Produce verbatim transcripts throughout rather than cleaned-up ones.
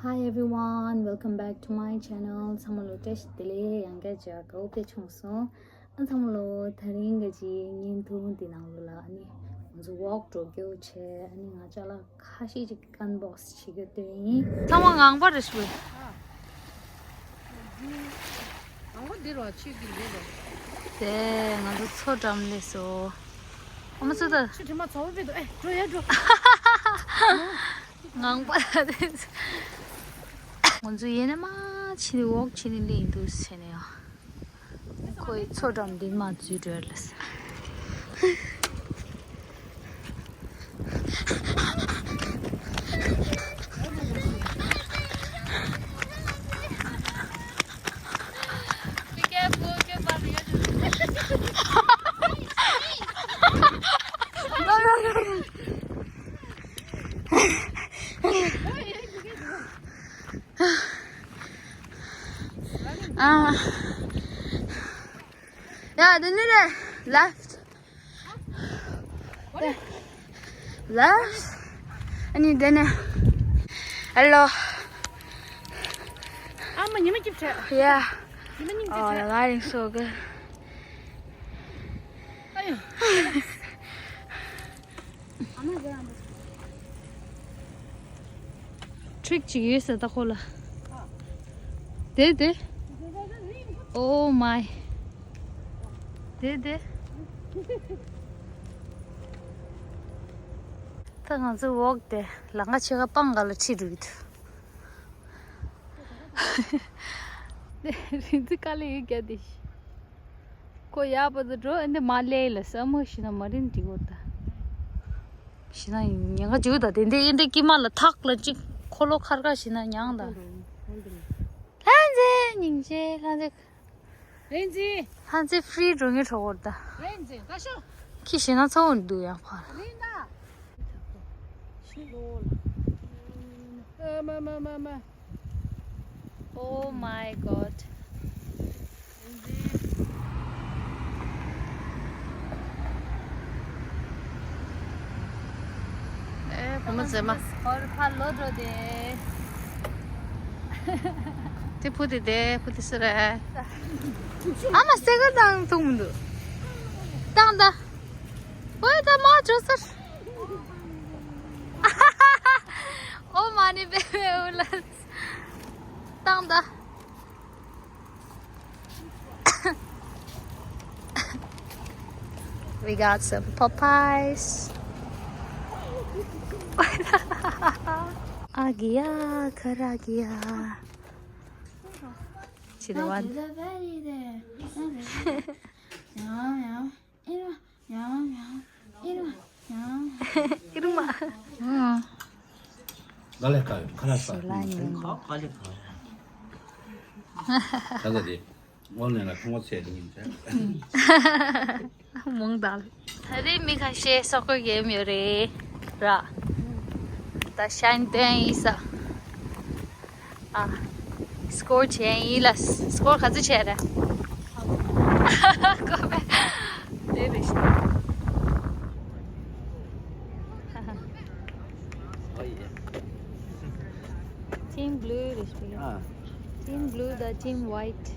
Hi everyone, welcome back to my channel. ཚང་མ་ལ་བཀྲ་ཤིས་བདེ་ལེགས། ཡང་བསྐྱར་མཇལ་དགའ་བོ་དཔེ་བྱུང་སོང་། ཨ་ཚང་མ་ལ་དེ་རིང་གི་ཅིག་བརྙན་ཐུང་འདི་ནང་ལོགས་ལ་ཨ་ནི་ང་ཚོ་ཝོག་འགྲོ་རྒྱུ་བྱས། ཨ་ནི་ང་ཅ་ལག་ཁ་ཤས་ཅིག་ཨན་བོག་སི་བྱེད་རྒྱུ་དེ་ཡིན། ཚང་མ་ངང་པ་རེད་ཤག་ཨང་པོ་འདི་རོ་ཆུ་འདི་རེད་རོ། དེ་ང་ཚོ་མཚོ་འགྲམ་སླེབས་སོང་། ཨ་མ་ཚོ་ད། ཆུ་དྲི་མ་ཚ་བོ་བེད་དོ། ཨེ་འགྲོ་ཡ་འགྲོ། ངང་པ་རེད། ང་ཚོ་ཡེ་ནས་མ་ཕྱི་ནས་ཝོག་བྱེད་ནས་སླེབས་ཡིན་འདུག་ཟེར་ནས་ཡང་། ཁོའི་མཚོ་འགྲམ་འདི་མ་འཛུལ་འགྲོ་ལ་ཟེར། Ah. Yeah, the next left. Left. And then, uh, hello. I'm a Nima Kipchat. Yeah. Oh, the lighting's so good. Trick ཅིག་ཡོད་ས་ད་ཁོ་ལ། དེ་དེ། Oh my. དེ་དེ། ད་ང་ཚོ་ཝོག་དེ་ལམ་ཁ་ཕྱེད་ཀ་སྤང་ཁ་ལ་ཁྲིད་འགྲོ་གི་འདུག་རིན་འཛིན་དཀའ་ལས་ཡོད་རྒྱ་དེ། ཁོ་ཡག་པོ་དུ་འགྲོ། ཨེ་འདི་མ་ལས་ལ་ས་མོ་ཞིག་ན་མ་རིན་འགྲིག་གོ་ད། ཞིག་ན་ཉེན་ཁ་འཇུག་ད་དེ་འདི་ཨེ་འདི་ཀི་མ་ལ་ཐག་ལ་ཅིག་འཁོར་ལོ་ཁར་ཁ་ཞིག་ན་མྱང་ད། ལྷན་རྩེ་སྙིང་རྗེ་ལྷན་རྩེ། ལྷན་རྩེ། ལྷན་རྩེ་ཧྥི་རི་འགྲོ་ངེས་འགྲོ་གོ་ད། ལྷན་རྩེ་ད་ཤོ། ཁྱི་ཞིག་ན་ཚ་བོ་འདུག་ཡང་ཕར། ལིན་ད། ཤི་ལོ་ལ། ཨ་མ་མ་མ་མ། Oh my God. ཨེ་བུ་མོ་མཛེས་མ། ཧོར་ཕ་ལོ་འགྲོ་དེ། དེ་བུ་དེ་དེ་བུ་དེ་སུ་རེད། ཨ་མ་སེ་ག་དང་ཐུག་མི་འདུག་བཏང་ད། ཨོའི་ད་མ་འགྲོ་སར། ཨོ་མ་ནི་བེ་བེ་ཨུ་ལ། བཏང་ད། We got some Popeyes. ཨ་གི་ཡ་ཁ་ར་གི་ཡ། ཆི་དེ་བ། ཡང་ཡང་ཨེ་མ་ཡང་ཡང་ཨེ་མ་ཡང་ཨེ་མ། ཨེ་མ། ཨང་། ག་ལེ་ག་ཁ་ལ་ས། ཞེ་ལ་ཉིན་ག་ག་ལེ་ག་ད་ད་དེ་ཨོན་ལན་ལ་ཁོང་ཚེ་དེ་ཡིན་ཚེ། མོང་དང་། ད་རེས་མི་ཁ་ཤས་སོག་པོ་གེམ་ཡོད་རེད་ར། ད་ཤན་ཏན་ཡིན་ས། ཨ། སི་ཀོར་བྱས་ཡིན་ལ། སི་ཀོར་ག་ཚོད་བྱས་རེད། ཀོ་བེ། དེ་རེད་ཤག Team blue རེད་ཤག Team blue དང་team white.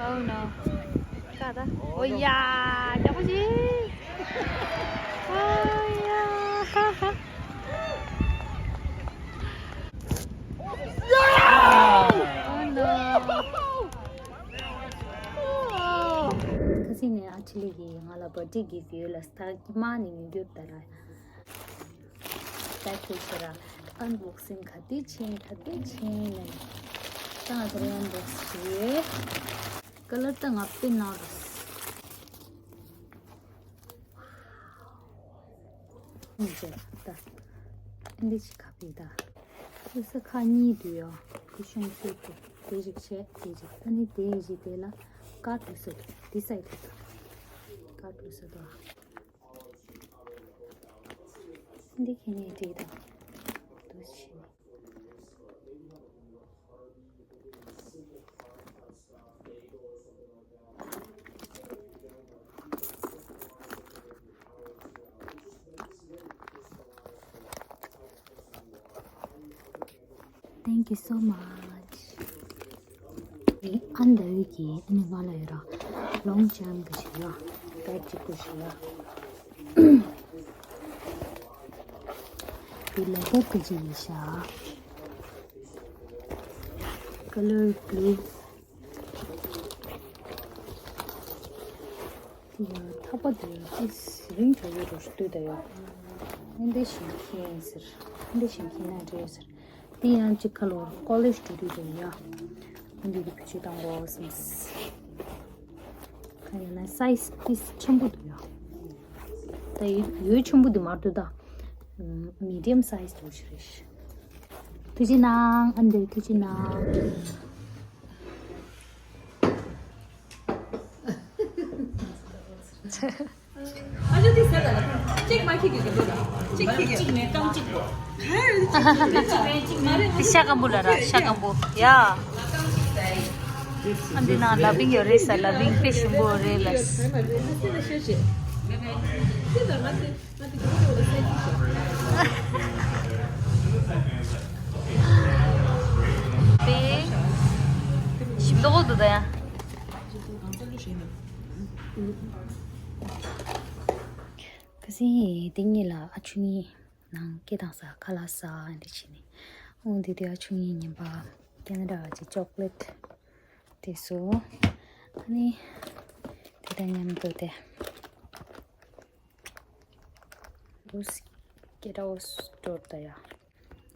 Oh no. ཀ་ད། ཨོ་ཡ། ཡག་པོ་བྱས། ཨོ་ཡ། Oh no. ཁ་སང་ནས་ཨ་ཆི་ལི་གིས་ང་ལ་བར་ཐི་ཌེ་གི་ཡོད་ལ་སྟག་གི་མ་ནི་ཉུང་རྒྱུ་ད་ར། Thank you ཁྱེད་རང་ ཨན་བོག་སིང་ག་དེ་ཆེན་ག་དེ་ཆེན་ནས། ད་ང་ཚོ་ཨན་བོག་སིང་བྱེད། ཀ་ལར་ད་ང་དཔེ་ནག་རེད། ཨིན་ཇི་ད། ཨིན་ཇི་ཁ་པི་ད། ཨུ་ས་ཁ་གཉིས་འདུག་ཡོ། ཁུ་ཤུང་ཚོས་ཏེ། དེ་རིགས་བྱས་དེ་རིགས། ཨ་ནི་དེ་རིགས་དེ་ལ་ཀ་འདུག་ས་འདུག་འདི་སའི་འདུག་ཀ་འདུག་ས་འདུག་འདི་ཁྱེད་ནས་བྲིས་དང་། འདུག་ཕྱིན། Thank you so much. ཨ་འདའ་ཡུལ་གྱི་ཨ་ནི་ང་ལ་ཡོད་ར། ལོང་ཅམ་གི་ཞིག་ཡ། ད་གཅིག་པུ་ཞིག་ཡ། འདི་ལ་ཧོབ་གི་ཅིག་ཡིན་ཤག Color blue. དེ་ཡང་ཐག་པ་དེ་ཡང་ཏིས་རིང་དྲགས་ཡོད་འགྲོ་ཞིག་ལྟོས་ད་ཡོད། ཨ་འདི་བཞིན་ཁྱེར་ཟེར། ཨ་འདི་བཞིན་ཁྱེར་ན་འགྲིག་ཟེར། དེ་ཡང་གཅིག་ཁ་ལོར་ཀོ་ལེཇ་འགྲོ་དུས་རེད་ཡ། ཨ་འདི་གི་བེད་སྤྱོད་བཏང་དགོས་བསམས། གང་ཡིན་ན་སའི་ཛི་ཏིས་ཆེན་པོ་འདུག་ཡ། ད་ཡོད་ཆེན་པོ་འདི་མ་འདུག་ད། མི་ཌི་ཡམ་སའི་ཛི་འདུག་ཞིག་རེད། ཐུགས་རྗེ་གནང་། ཨ་འདི་ཐུགས་རྗེ་གནང་། ཨ་ཅོ་དེ་ཟེར་ལ་ལ་གཅིག་མ་ཁྱི་གི་གི་འདུག་ལ་གཅིག་ཁྱི་གི་གཅིག་མེད་རྐང་གཅིག་པོ། ག་རེ་གཅིག་མེད་གཅིག་མེད་གཅིག་མེད་གཅིག་མ་རེད། དེ་ཤ་སྐམ་པོ་ལ་ར་ཤ་སྐམ་པོ་ཡ། ཨ་འདི་ན་ལ་བིང་ཡོད་རེད་ས། ལ་བིང་དཔེ་ཞིམ་པོ་རེད་ལ། དཔེ་ཞིམ་མདོག་འདུག་ད་ཡ། ཁ་སང་དེ་གཉིས་ལ་ཨ་ཆུང་གཉིས་ནང་སྐད་བཏང་ས་ཁ་ལག་ཟ་འདི་བྱས་ནས། ཨོ་འདི་དུས་ཨ་ཆུང་གཉིས་ཉིན་པ་ཁེ་ན་ཌ་བ་ཅིག་ཅོག་ལེ་ཊི་དེ་བཟོས། ཨ་ནི་དེ་དང་མཉམ་དུ་དེ་ལུས་སྐེ་ར་བོ་སྟོར་ད་ཡ།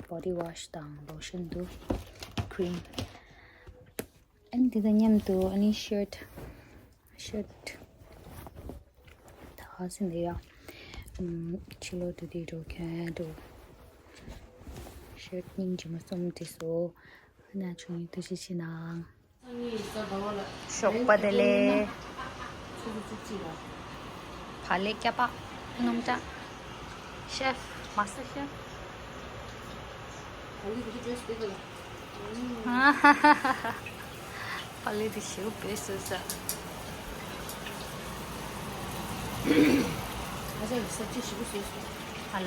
བོ་ཌི་ཝ་ཤི་དང་ལོ་ཤན་དུ་ཁི་རིམ། ཨ་ནི་དེ་དང་མཉམ་དུ་ཨ་ནི་ཤར་ཊི། ཤར་ཊི་ད་ཟིན་དེ་ཡ། ཕྱི་ལོགས་དུ་དེ་འགྲོ་ཁྱོད་འགྲོ། ཤར་ཊི་སྙིང་རྗེ་མོ་གསུམ་དེ་བཟོས། ཨ་ནི་ཆུང་ཡིན་ཐུགས་རྗེ་ཆེ་གནང་། ཞོགས་པ་བདེ་ལེགས། བག་ལེབ་སྐྱ་པགས་སྣུམ་ཀྲག་ཤེཕ་མ་སི་ཤེཕ། བག་ལེབ་དེ་ཞེའུ་བེ་སོ་ས། ཨ་ལ།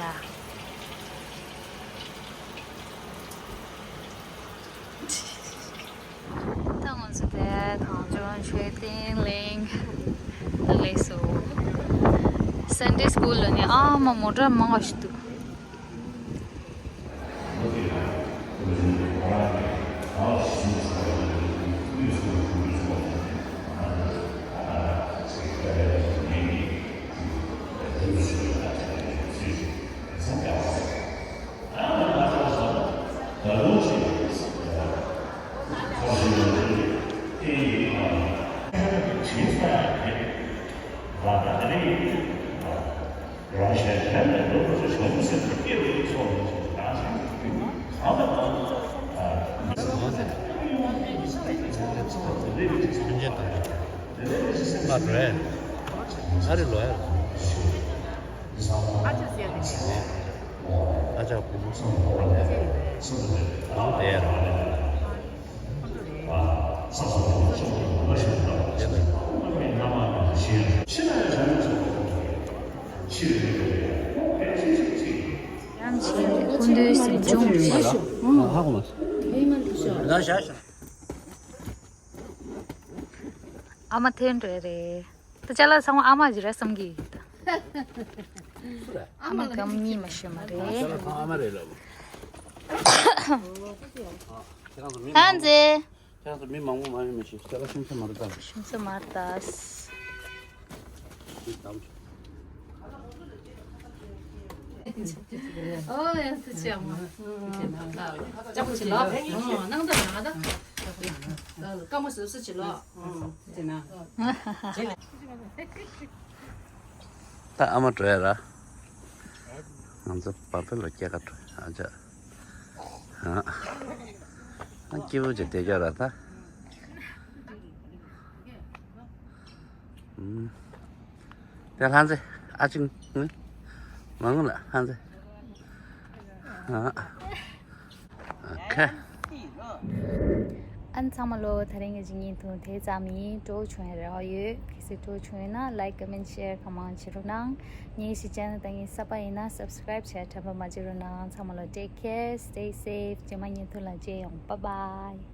ད་ང་ཚོ་དེ་གངས་ལྗོངས་ཆོས་སྡིངས་གླིང་ལ་སླེབས་སོང་། སན་ཌེ་སི་ཀུལ་ལ་ནི་ཨ་མ་མོ་ཊ་མང་བ་ཞིག་འདུག་ཡང་ཆེ་སྐུ་མདུན་གཟིམ་ཆུང་རེད། ཧ་གོ་མ་སོང་། ཨ་མ་ཐོན་འགྲོ་རེད། ད་ཅ་ལག་ཚང་མ་ཨ་མ་ཞིག་རེད་བསམ་གྱི་ཡོད་ད། ཨ་མ་གམ་གཉིས་མ་ཤོད་མ་རེད། ཨ་མ་རེད་ལབ། ཁྱེད་རང་ཚོ་མི་ད་མང་མཛེས། ཁྱེད་རང་ཚོ་མི་མང་པོ་མ་ཡིན་མི་ཤེས་ཅ་ལག་ཤིང་ཚ་མ་རེད་ད། ཤིང་ཚ་མ་རེད་ད། ཨོ་ཡ་ཐུགས་རྗེ་ཆེ་མོ། ལྕགས་པོ་བྱེད་ལོ། ཨོ་ནང་དུ་ཡང་ད། དཀའ་མོ་བཟོས་སུ་བྱེད་ལོ། ད་ཨ་མ་འགྲོ་ཡ་ར། ང་ཚོ་བ་ཕེ་ལ་སྐྱེལ་ག་འགྲོ་ཨ་ཅག་ཨ་སྐྱིད་པོ་ཅིག་བསྡད་ཀྱ་ར་ད། དེ་ལྷ་མཛེས་ཨ་ཅིང་། མ་ངུ་ལ་ལྷ་མཛེས། ཨ་ཁ། ཨན་ཚང་མ་ལོ། ད་རིང་གི་བརྙན་ཐུང་དེ་ཙམ་ཡིན། སྤྲོ་བྱུང་ཡ་རེ་བ་ཡོད། གལ་སྲིད་སྤྲོ་བྱུང་ཡོད་ན་like, comment, share གང་མང་བྱེད་རོགས་གནང་། ངའི་ཞི་channel་དང་ངའི་གསར་པ་ཡིན་ན་subscribe བྱས་དྲན་པ་མ་བརྗེད་རོགས་གནང་། ཚང་མ་ལོ་take care, stay safe. རྗེས་མ་བརྙན་ཐུང་ལ་མཇལ་ཡོང་། Bye bye.